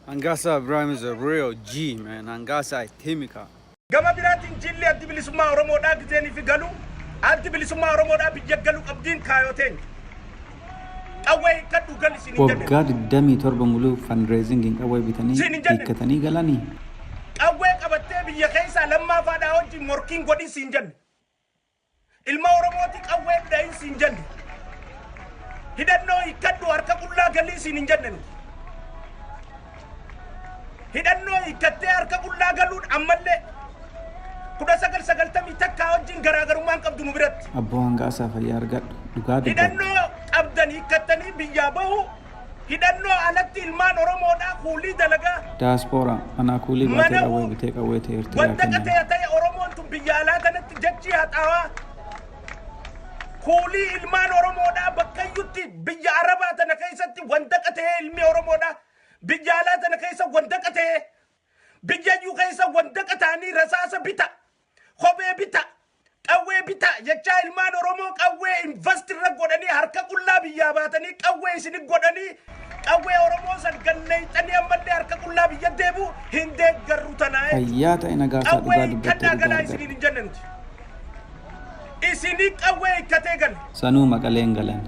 Hangasa Ibrahim is a real G, man. Hangasa Timika. Gama biraatiin jilli Addi Bilisummaa Oromoodhaa gizeenii fi galu Addi Bilisummaa Oromoodhaa biyya galu qabdiin kaayoo teenya. Qawwee hiikkadhu gali siin hin jenne. Waggaa 27 muluu fundraising qawwee bitanii Siin hin jenne. hiikkatanii galanii. Qawwee qabattee biyya keessaa lammaafaadhaa wajjin morkiin godhin siin jenne. Ilma Oromooti qawwee dhahin siin jenne. Hidhannoo hiikkadhu harka qullaa galii siin hin jenne nuti. Hidhannoo hiikkattee harka qullaa galuun ammallee 1991 wajjin garaagarummaan qabdu nu biratti. Abboo Hangaasaa fayyaa argadhu. Dhugaa dubbatte. Hidhannoo qabdan hiikkattanii biyyaa bahu, hidhannoo alatti ilmaan Oromoodhaa kuulii dalagaa. Diaspora anaa kuulii baatee Mana qawwee bitee qawwee ta'e Eertiraa wanta kennan. qatee ta'e Oromoon tun biyya alaa tanatti jechi haxaawaa kuulii ilmaan Oromoodhaa bakkayyutti biyya Arabaa tana keessatti wanta qatee ilmi Oromoodhaa biyya alaa tana keessa wanta qatee biyyayyuu keessa wanta qataanii rasaasa bita, kophee bita, qawwee bita jechaa ilmaan Oromoo qawwee invest irra godhanii harka qullaa biyyaa baatanii qawwee isin godhanii qawwee Oromoo san ganneeyxanii ammallee harka qullaa biyya deebi'u hin deeggarru tanaa jechuudha. Fayyaa ta'e Nagaasaa Qawwee dhugaa dubbattee hiikkadhaa dhugaa galaa argadhu. isiniin hin jenne nuti. Isinii qawwee hiikkatee gale. Sanuu Maqaleen galan.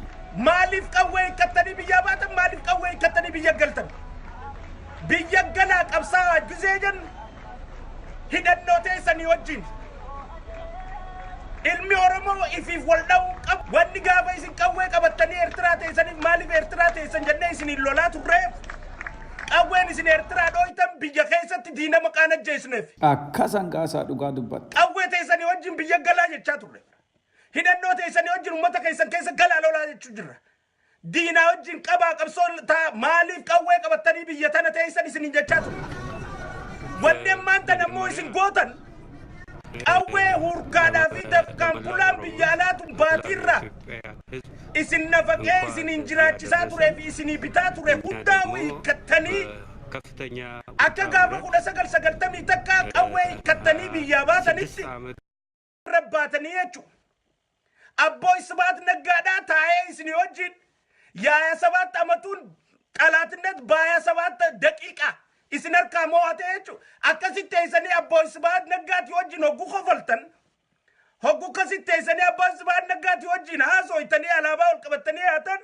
Maaliif qawwee hiikkattanii biyyaa baatan? Maaliif qawwee hiikkattanii biyya galtan? Biyya galaa qabsaa'aa gizee jennu hidhannoo teessanii wajjin. Ilmi Oromoo ifiif wal dha'uu qabu. Wanni gaafa isin qawwee qabattanii Eertiraa teessaniif maaliif Eertiraa teessan jennee isiniin lolaa turreef qawween isin Eertiraa dhooytan biyya keessatti diina maqaan ajjeesneef. Akkas Hangaasaa dhugaa dubbatte. Qawwee teessanii wajjin biyya galaa jechaa turre. Hidhannoo teessanii wajjin uummata keessan keessa galaa lolaa jechuu jirra. Diinaa wajjin qabaa qabsoo taa maaliif qawwee qabattanii biyya tana teessan isiniin jechaa ture. Wanni ammaan tan ammoo isin gootan qawwee hurkaadhaa fi dafqaan bulaan biyya alaa tun baatiirraa isin nafaqee isiniin jiraachisaa turee fi isinii bitaa ture hundaa'u hiikkattanii akka gaafa 1991 qawwee hiikkattanii biyyaa baatanitti irra baatanii jechuudha. Abbooy Sibaat Naggaadhaa taa'ee isinii wajjin yaaya sabaatti amatuun xalaatinnet baaya sabaatti daqiiqaa isin harkaa moo'ate jechuudha. Akkasitti teessanii Abbooy Sibaat Naggaati wajjin hogguu kofaltan, hogguu akkasitti teessanii Abbooy Sibaat Naggaati wajjin haasooytanii alaabaa ol qabattanii haatan,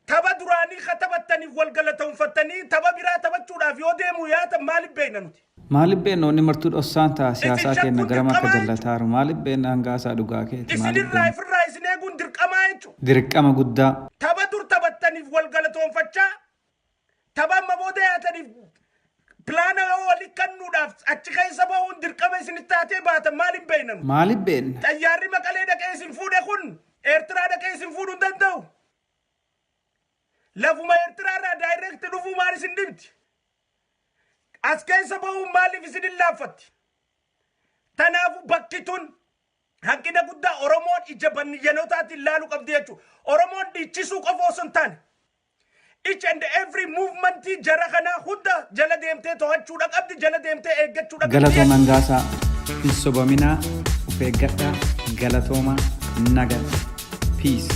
tapha duraanii ka taphattaniif wal galatoonfattanii tapha biraa taphachuudhaaf yoo deemuu yaatan maaliif beekna nuti? Maaliif beenna wanni martuu dhossaan ta'a Isin siyaasaa keenna shakkuun garam akka dirqamaa jechuudha. jallataaru maaliif beenna Hangaasaa dhugaa keeti maaliif Isinirraa beenna. ifirraa isin eeguun dirqamaa jechuudha. Dirqama guddaa. Tapha dur taphattaniif wal galatoonfachaa tapha amma booda yaataniif pilaana yoo wali kennuudhaaf achi keessa bahuun dirqama isinitti taatee baatan maaliif beekna nuti? Maaliif beenna? Xayyaarri Maqalee dhaqee isin fuudhe kun Eertiraa dhaqee isin fuudhuu hin danda'u. Lafuma Eertiraa irraa direct dhufuu maal isin dhibdi? As keessa bahuun maaliif isin hin laaffatti? Tanaafu bakki tun hanqina guddaa Oromoon ija baniyyanootaatiin laaluu qabdi jechuudha. Oromoon dhiichisuu qofa osoo hin taane each and every movement jara kanaa hunda jala deemtee to'achuudha qabdi, jala deemtee eeggachuudha qabdi Galatooma jechuudha. Hangaasaa hin sobaminaa of eeggadhaa galatooma nagatti. Peace.